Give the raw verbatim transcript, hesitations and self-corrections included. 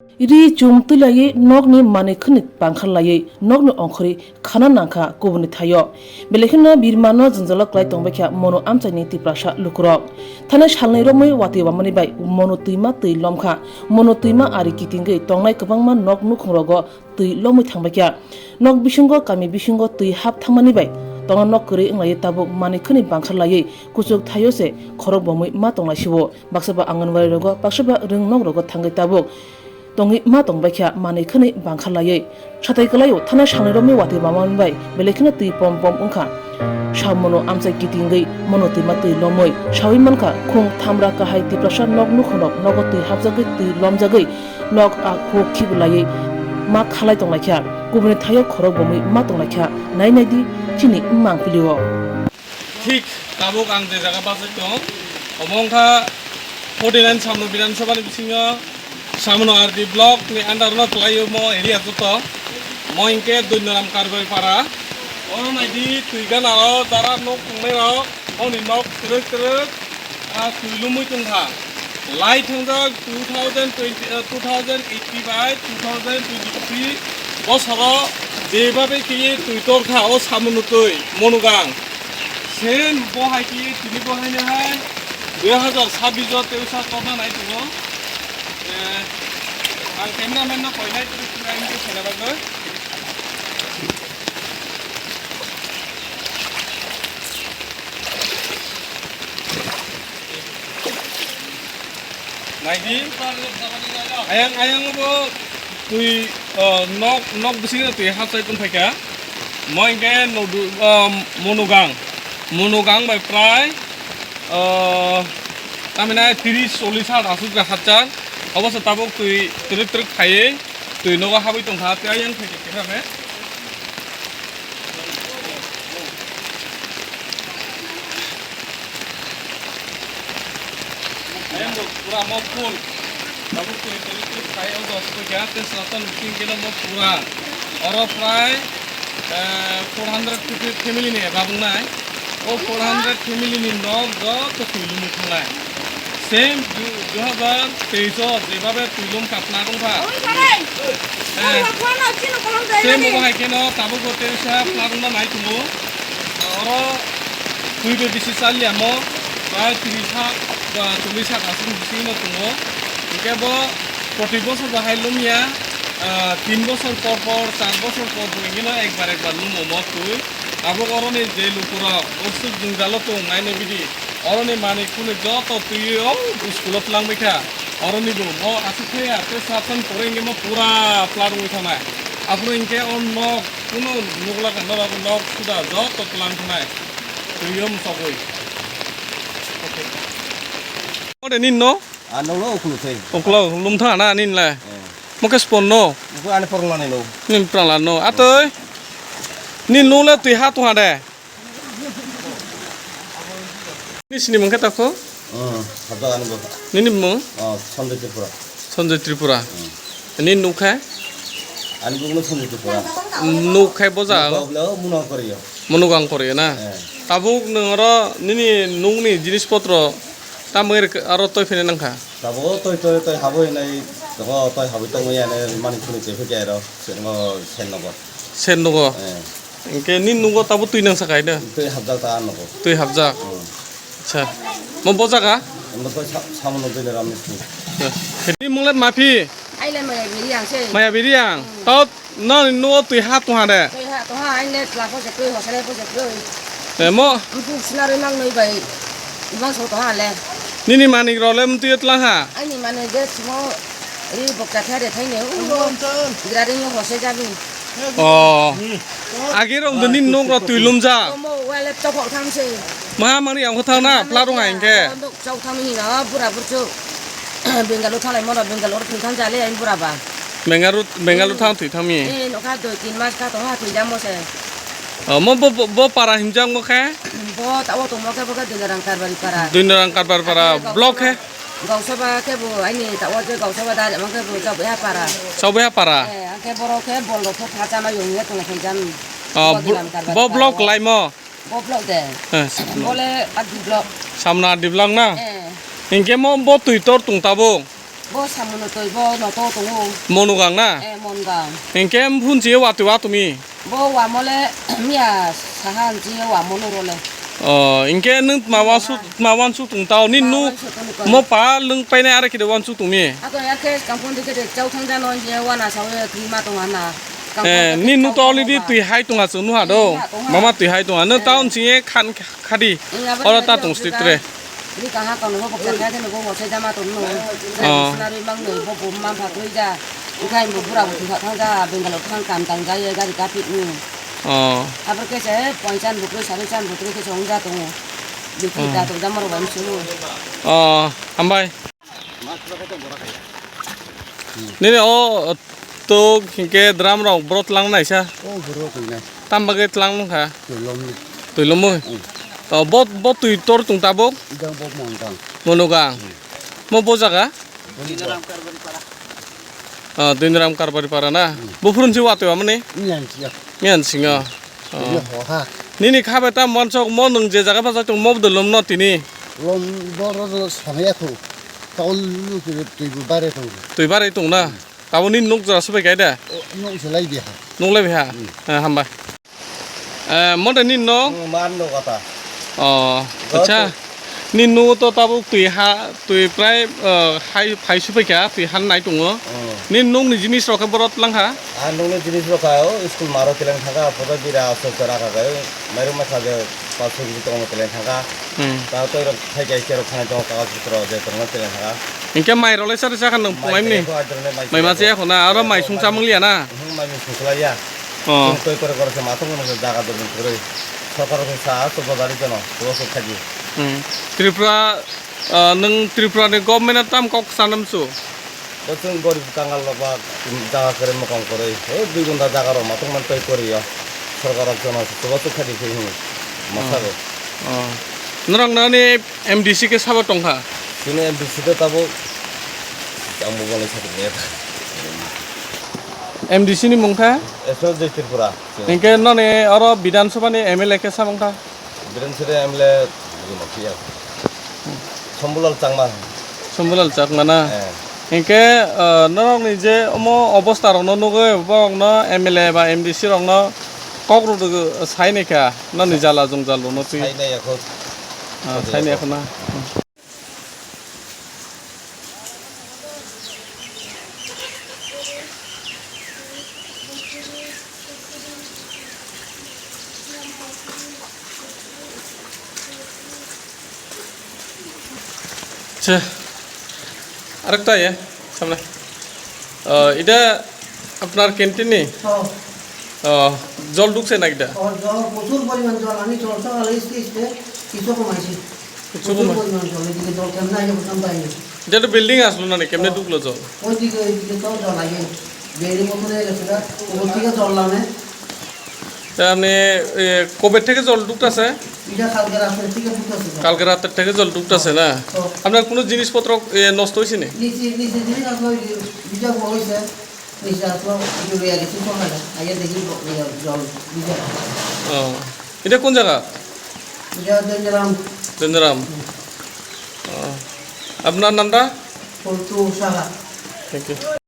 Ri chum twi laiwi nokni manwi khwnwi bangkha laiwi nokni ongkhorwi khana nangkha kubuni thaio. Belai kheno birmano jwngjalo klai tongbaikha mono amchaini Tiprasa lukurok. Thanai salnwi romwi watwi wamani bai mono twima twi lomkha. Mono twima ari kitingwi tongnai kwbangma nok nukhungrogo twi lomwi thangbaikha. Nok bisingo, kami bisingo twi hap thangmani bai tongna nok kwrwi wnglaiwi tabuk manwi khwnwi bangkha laiwi kuchuk thaio se khorok bomwi ma tonglaisio. Baksa ba Anganwadi rogo, baksa ba rwng nok rogo thangwi tabuk tongwi ma tongbaikha manwi khwnwi bangkha laiwi. Satai kwlaio thanai salnwi romwi watwi wamani bai belai kheno twi pom pom wngkha. Sa mono amchai kitingwi mono twima twi lomwi sawi mankha khung thamra kahai Tiprasa nok nukhungrok nogo twi hapjagwi twi lomjagwi nok a huk khibu laiwi ma khalai tonglaikha. Kubuni thaio khorok bomwi ma tonglaikha. Nai naidi chini mangpilio. Thik tabuk ang je jaga bachai tong, omo wngkha forty nine Samno Bidhan Sabha ni bisingo Samno R D block ni under no kwlai omo area joto. Mo hinkhe Doinoram Karbari para. Oro naidi twi gana o jara nok tongnai rok, oni nok twrwk twrwk, ah, twi lumwi tongkha. Lai thangjak two thousand twenty, eh, two thousand eighty bai two thousand twenty-three bosoro jebhabe khe twi torkha o Samno twi Monogang. Same bo hai khe tini bo haino hai dui hazar sabbish o tei sa torna nai tongo. Eh, ang cameraman no koinai tini tini ang khe sena bagwi. Naidi, ayang, ayang bo twi, o, nok, nok bisingo twi hapsai tongphaikha. Mo hinkhe nodu, o, Monogang, Monogang bai prai, o, tamina tris chollish hat aswk hapjak. Obo se tabuk twi twrwk twrwk phaiwi twi nogo habwi tongkha, tei ayang phaikha khe. Ayang bo pura mo full. Tabuk twi twi twi phai o dos phaikha, tei swnamtan bising khe mo pura. Oro prai, eh, four hundred fifty family ni eba wngnai. O four hundred family ni nok joto twi lumwi thangnai. Same du-, dui hazar teis o jebhabe twi lum kapna tongkha. Eh, same obo hai kheno tabukbo teisa pla rwngna nai tongo. Oro twi bai bisi chaliya mo, prai tris hat ba chollish hat aswk bisingno tongo. Hinkhe bo proti bosor bo hai lumya, ah, tin bosor por por, char bosor por por hinkheno ekbar ekbar lumo mo twi. Tabuk oroni je lukurok boswk jwngjalo tong nainai bidi. Oroni manwi khwnwi joto twiwi o school-o twlangbaikha. Oroni bo mo aswk thaya tei sat san pore hinkhe mo pura pla rwngwi thangnai. Aphuru hinkhe o nok kuno nukla kha norok nok suda joto twlang thangnai. Twiwi o mwsogwi. Ode nini no? Ah, nokno uklo thai. Uklo, lum thang na nini le? Eh. Mo khe spon no? Mo khe ani porong lanai no. Nini porong lanai no. Atoi? Nini nuk le twi ha tong ha de? Nini sini mung khe ta kho? Hmm, habjak ani bo. Nini mung? Oh, Sanjoy Tripura. Sanjoy Tripura. Hmm. Nini nuk khe? Ani bukno Sanjoy Tripura. Nuk khe boja? Nuk khe boja, Munogang Korea. Munogang Korea na? Eh. Tabuk nwng oro nini nukni jinis potro tamo aro toi phina nangkha? Tabuk toi toi toi habwi nai tongo, toi habwi tongmani ani mani khuni tei phikya ero, se-, ngo Sen nogo. Sen nogo? Eh. Hwnkhe nini nugo tabuk twi nangsa khai de? Twi habjak ta nogo. Twi habjak? Hmm. Acha. Mo bojaga? Mo to sa-, samono twi ramni sini. Ni munglet mapi? Aile maya biri ang se. Maya biri ang? Hmm. Tao nani nugo twi ha tongha de? Twi ha tongha, aile tla pho se twi, hosele pho se twi. Eh, mo? Mpu sinari mang noi bai. Ibang so tongha le. Nini manik role mtwi tlang ha? Ani mane je simo ri bokta thare thaine. Gira ri hose jabi. Oh. Agi rok do nini nok rok twi lumjak. Omo wale tokok thang se. Maha mani ang kho thang na, pla rung aing khe. Nok chau thang hino, bura burchu. Bengal o thalai mono, Bengal o thang jale ain bura ba. Bengal o, Bengal o thang twi thang mi. Eh, nokha doi tin mas kha to ha twi jamo se. Oh, mo bo, bo, bo para himjak mo khe? Bo ta o to mo khe bo khe Dwinarang Karbari para. Dwinarang Karbari para. Block khe? Gausaba khe bo aini ta o je Gausaba da mo khe bo Chaubaiha para. Chaubaiha para? Eh, ang khe borok khe bol rok khe pha chama yong ye tong khe jam. Ah, bo bo, Dwinarang Karbari bo para block o. Lai mo? Bo block de. Eh, Bole Adi block. Samna Adi block na? Eh. Hinkhe mo bo twi tor tung tabuk. Bo samono toi bo noto tongo. Monugang na? Eh, Mongang. Hinkhe phunchi watwi watumi? Bo wamole miya saha anchi wamolo role. Oh, hinkhe nwng ma wansu, ma wansu tong tao, nini nu mo pa lwng painai are khe de wansu tongmi? Ako ya khe kampun dikhe de chau thang jano je wana sawe twi ma tong ana. Eh, nini nu to already twi hai tong achu nuha do. Mama twi hai tong ano town singe khan khadi. Oro ta tong stre. Ni kaha kono bo boksa kaya de nogo ngosai jama tong no. Oh. Dictionary mang no bo bo man pha twi ja. Ukhai bo pura bo thang ja Bangalore thang kam tang ja ye gari ka pit ni. Oh. Abor khe se poisan bukri sari san bukri khe se ong ja tongo. Bikhi ta to jama ro ban sulu. Oh, hambai. Nini o tok hinkhe drum rok borok tlang naisa? O borok tong nai. Tam bagwi tlang nung kha? Twi lomni. Twi lomwi? Mm. O bo, bo twi tor tong tabuk? Idang bo Mongang. Monugang. Mm. Mo bo jaga? Dinaram Karbari para. Ah, Dinaram Karbari para na? Mm. Bo phurun si watwi amani? Miyan siya. Miyan singo. Oh. Ini hoha. Nini kha bai ta mansok mo nwng je jaga bajak tong mo bwdw lom no tini. Lom boro ro samaya khu. Tol lu tu tu bu bare tu. Twi barai tong na. Hmm. Abo nini nuk jora subai kai da. O, nuk se lai biha. Nuk lai biha. Hmm. Eh, hambai. Eh, mo de nini nok? Hmm, man nok ata. Oh, acha. Nini nugo to tabuk twi ha, twi prai, eh, hai, phai supai kha, twi han nai tongo. Hmm. Nini nukni jinis rok khe borok tlang kha? Ah, nukni jinis rok kha, o, school maro teleng thangkha, photo bira aswk khe rakha khe, mairum mai kha je, paso kg tongo teleng thangkha. Hmm. Ta twi rok thai kai cherok thangwi tongo, kagoz putro je tongo teleng thangkha. Hinkhe mai rok lai sari sakha nwng mai punglaimni? Mai ma chaya kho na, aro mai sung chamung liya na? Hmm, mai mui sung khlaiya. Oh. Twi kore kore se ma tongo jaga do bung kwrwi. Sorkar rok sa, to bojari jono, to se khaji. Hmm. Tripura, ah, nwng Tripura ni government o tam kok sana msu? Bo chwng gorib kangal rok ba jaga kwrwi mokang kwrwi. O dui gunda jaga rok ma tongmani tei kwrwi o. Sorkar rok jono se chubachu khaidi khe hwnwi ma sago. Oh. Norok nani M D C khe sabo tongkha? Chini M D C to tabuk ang bo bolai sakni ya. M D C ni mung kha? Eswar Jai Tripura. Hinkhe noni oro Bidhan Sabha ni M L A khe sabo wngkha? Biren Sere M L A buji maphiya. Sombulal Chakma. Sombulal Chakma na? Eh. Hinkhe, ah, norokni je omo obostha rokno nugwi borokno M L A ba M D C rokno kok rwrwgwi sai naikha, nani jala jongjal rokno twi. Sai nai yakho. Ah, sai nai yakho na. আচ্ছা, আরেকটা ইয়ে, সামনে। আহ, এটা আপনার ক্যান্টিন নেই? হ্যাঁ। আহ, জল ঢুকছে না এটা? ও, জল, প্রচুর পরিমাণ জল। আমি জল তো আলাদা স্টেজ কিছু কমাইছি। প্রচুর কমাই- পরিমাণ জল, এদিকে জল কেমনে আইলো, কোথাও যায়নি। এটা তো বিল্ডিং আসলো না নি, কেমনে ঢুকলো জল? ওইদিকে, ওইদিকে তো জল আগে বেড়ে মতন হয়ে গেছে, ওপর থেকে জল নামে। তা আপনি, এ, কবে থেকে জল ঢুকতেছে? এটা কালকে রাত্রে থেকে ঢুকতেছে জল। কালকে রাতের থেকে জল ঢুকতেছে না? তো আপনার কোনো জিনিসপত্র, এ, নষ্ট হয়েছে নি? নিচে, নিচে জিনিস আসলে ওই যে ভিজা হয়েছে। নিচে আসলো, একটু রয়ে গেছি সকালে। আইয়া দেখি ব-, ইয়ে, জল ভিজা। ও, এটা কোন জায়গা? এটা দৈন্যরাম। দৈন্যরাম। হুম। ও, আপনার নামটা? পল্টু সাহা। Thank you.